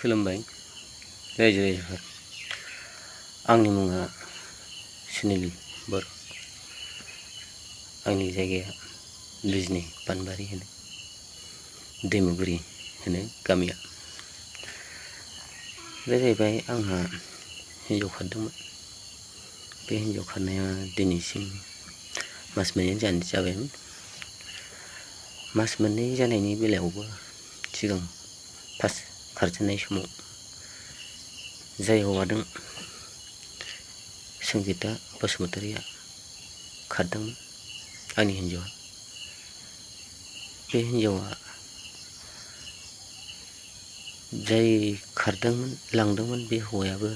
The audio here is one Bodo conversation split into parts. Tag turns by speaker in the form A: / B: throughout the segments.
A: खुलुमबाय रायजो राजाफोर। आंनि मुङा सुनिल बर'। आंनि जायगाया बिजनी पानबारि होनो, दैमुगुरि होनो गामिया। बे जाहैबाय आंहा हिन्जाव खारदोंमोन। बे हिन्जाव खारनाया दिनैसिम मास मोननै जाबायमोन। मास मोननै जानायनि बेलायावबो सिगां फार्स्ट खारजेननाय समाव जाय हौवाजों संगिता बसुमतारिया खारदोंमोन, आंनि हिन्जावा, बे हिन्जावा जाय खारदोंमोन लांदोंमोन बे हौवायाबो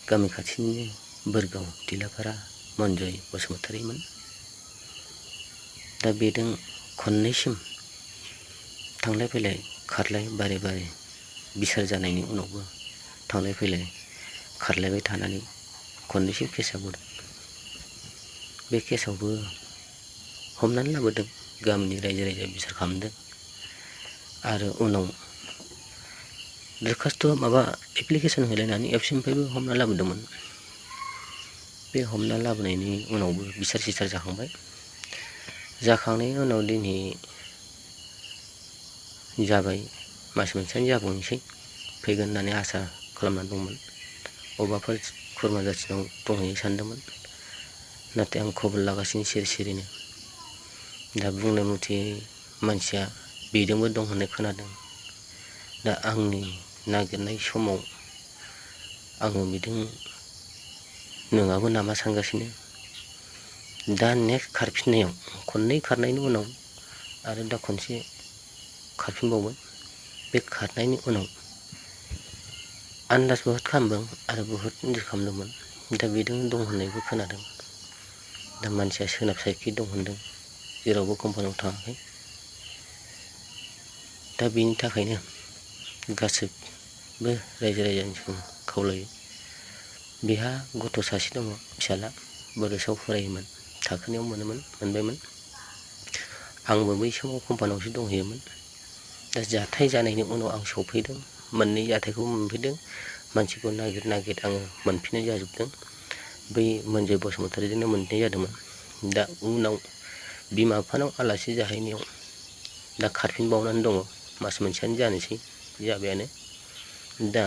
A: गामि खाथिनिनो बोरगाव दिलाफारा मनजय बसुमतारिमोन। दा बेजों खननैसिम थांलाय फैलाय खारलाय बारे बारे बिसार जानायनि उनावबो थांलाय फैलाय खारलायबाय थानानै खननैसिम केसआ गदों। बे केसआवबो हमनानै लाबोदों, गामिनि रायजो राजा बिसार खालामदों आरो उनाव दरखास्त' एप्लिकेसन होलायनानै एबसुनिफ्रायबो हमना लाबोदोंमोन। बे हमना लाबोनायनि उनावबो बिसार सिसार जाखांबाय। जाखांनायनि उनाव दिनै जाबाय, मास मोनसेयानो जाबावनोसै, फैगोन होननानै आसा खालामनानै दंमोन। अबावबाफोर खुरमा जाथिनाव दंहैयो सानदोंमोन, नाथाय आं खबर लागासिनो सिरि सिरिनो। दा बुंनाय मथे मानसिया बेजोंबो दं होननाय खोनादों। दा आंनि नागिरनाय समाव आङो बिदों नङाबो नामा सानगासिनो। दा नेक्स्ट खारफिननायाव खननै खारनायनि उनाव आरो दा खनसे खारफिनबावबाय। बे खारनायनि उनाव आन्दाज बहुद खालामदों आरो बहुद इन्जय खालामदोंमोन। दा बेजों दं होननायबो खोनादों। दा मानसिया सोनाब साइडखि दं होनदों, जेरावबो कम्पानियाव थाङाखै। दा बेनि थाखायनो गासिबो रायजो राजानिसिम खावलायो। बेहा गथ' सासे दङ, फिसाला, बड'सायाव फरायोमोन, थाखोनैयाव मोनबायमोन। आंबो बै समाव कम्पानियावसो दंहैयोमोन। दा जाथाय जानायनि उनाव आं सफैदों, मोननै जाथायखौ मोनफैदों। मानसिखौ नागिर नागिर आङो मोनफिननाय जाजोबदों। बै मनजय बसुमतारिजोंनो मोननाय जादोंमोन। दा उनाव बिमा बिफानाव आलासि जाहैनायाव दा खारफिनबावनानै दङ। मास मोनसेयानो जानोसै, जाबायानो। दा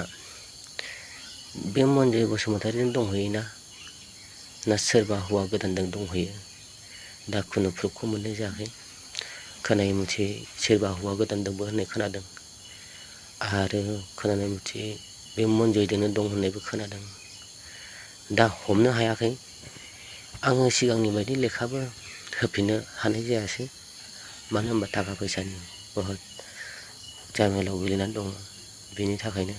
A: बे मनजय बसुमतारिजों दंहैयोना ना सोरबा हौवा गोदानजों दंहैयो, दा खुनु प्रुफखौ मोननाय जायाखै। खोनानाय मथे सोरबा हौवा गोदानजोंबो होननाय खोनादों आरो खोनानाय मथे बे मनजयजोंनो दं होननायबो खोनादों। दा हमनो हायाखै। आङो सिगांनि बायदि लेखाबो होफिननो हानाय जायासै। मानो होनबा थाखा फैसानि बहुद जामेलायाव गोलैनानै दङ। बेनि थाखायनो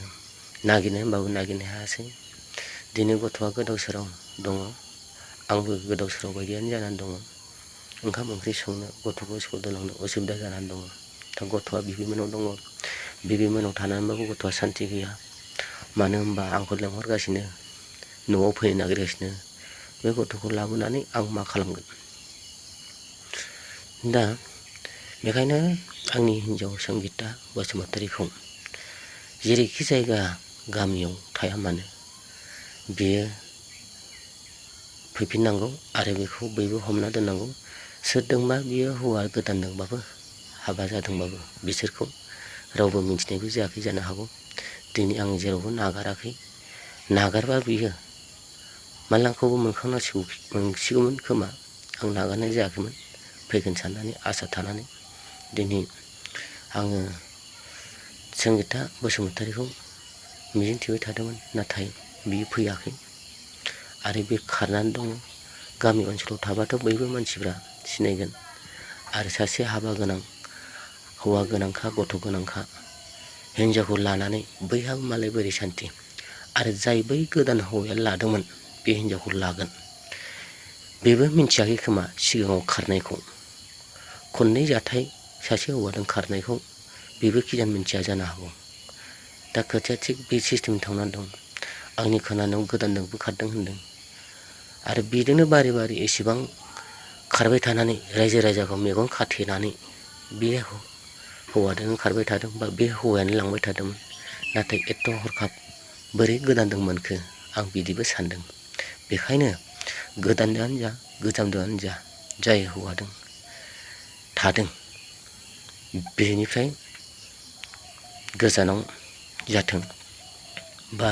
A: नागिरनो होनबाबो नागिरनो हायासै। दिनै गथ'आ गोदाव सोराव दङ, आंबो गोदाव सोराव बायदियानो जानानै दङ। ओंखाम ओंख्रि संनो, गथ'खौ स्कुल दोनलांनो उसुबिदा जानानै दङ। दा गथ'आ बिबैमोननाव दङ। बिबैमोननाव थानानैबाबो गथ'आ सान्थि गैया। मानो होनबा आंखौ लेंहरगासिनो, न'आव फैनो नागिरगासिनो। बे गथ'खौ लाबोनानै आं मा खालामगोन? दा बेखायनो आंनि हिन्जाव संगिता बसुमतारिखौ जेरैखि जायगा गामियाव थाया मानो बियो फैफिननांगौ आरो बेखौ बयबो हमना दोननांगौ। सोरजोंबा बियो हौवा गोदानजोंबाबो हाबा जादोंबाबो बिसोरखौ रावबो मिन्थिनायबो जायाखै जानो हागौ। दिनै आं जेरावबो नागाराखै। नागारबा बियो मालांखौबो मोनसिगौमोन खोमा। आं नागारनाय जायाखैमोन, फैगोन साननानै आसा थानानै दिनै आङो संगिता बसुमतारिखौ मिजिंथिबाय थादोंमोन, नाथाय बियो फैयाखै आरो बे खारनानै दङ। गामि ओनसोलाव थाबाथ' बयबो मानसिफ्रा सिनायगोन आरो सासे हाबा गोनां, हौवा गोनांखा, गथ' गोनांखा हिन्जावखौ लानानै बैहाबो मालाय बोरै सान्थि। आरो जाय बै गोदान हौवाया लादोंमोन बे हिन्जावखौ लागोन, बेबो मिन्थियाखै खोमा सिगाङाव खारनायखौ। खननै जाथाय सासे हौवाजों खारनायखौ बेबो खिजान मिन्थिया जानो हागौ। दा खोथाया थिग बे सिस्टेम थांनानै दं। आंनि खोनानायाव गोदानजोंबो खारदों होनदों आरो बेजोंनो बारे बारे एसेबां खारबाय थानानै रायजो राजाखौ मेगन खाथेनानै बे हौवाजों खारबाय थादों बा बे हौवायानो लांबाय थादोंमोन। नाथाय एथ' हरखाब बोरै गोदानदों मोनखो आं बिदिबो सानदों। बेखायनो गोदानदोआनो जा गोजामदोआनो जा जाय हौवादों थादों बेनिफ्राय गोजानाव जाथों बा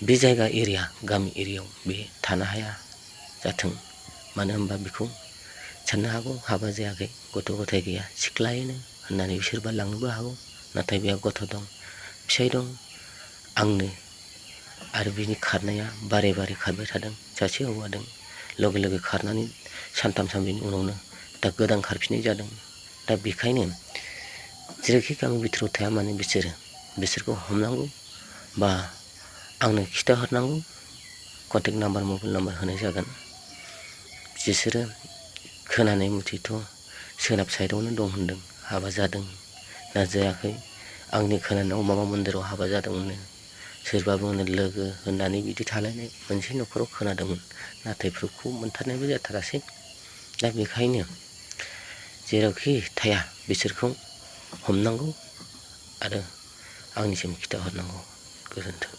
A: बे जायगा एरिया गामि एरियायाव बे थानो हाया जाथों। मानो होनबा बेखौ साननो हागौ हाबा जायाखै गथ' गथाय गैया सिख्लायैनो होननानै सोरबा लांनोबो हागौ। नाथाय बेहा गथ' दं फिसाइ दं आंनो आरो बिनि खारनाया बारे बारे खारबाय थादों। सासे हौवादों लगे लगे खारनानै सानथाम सानब्रैनि उनावनो दा गोदान खारफिननाय जादों। दा बेखायनो जेरैखि गामि बिथोराव थाया मानो बिसोरखौ हमनांगौ बा आंनो खिथाहरनांगौ। कन्टेक्ट नाम्बार मबाइल नाम्बार होनाय जागोन। बिसोरो खोनानाय मथेथ' सोनाब साइडआवनो दं होनदों हाबा जादों ना जायाखै आंनि खोनानायाव माबा मन्दिराव हाबा जादोंमोननो सोरबा बुङो लोगो होननानै बिदि थालायनाय मोनसे न'खराव खोनादोंमोन। नाथाय प्रुफखौ मोनथारनायबो जाथारासै। दा बेखायनो जेरावखि थाया बिसोरखौ हमनांगौ आरो आंनिसिम खिथाहरनांगौ। गोजोन्थों।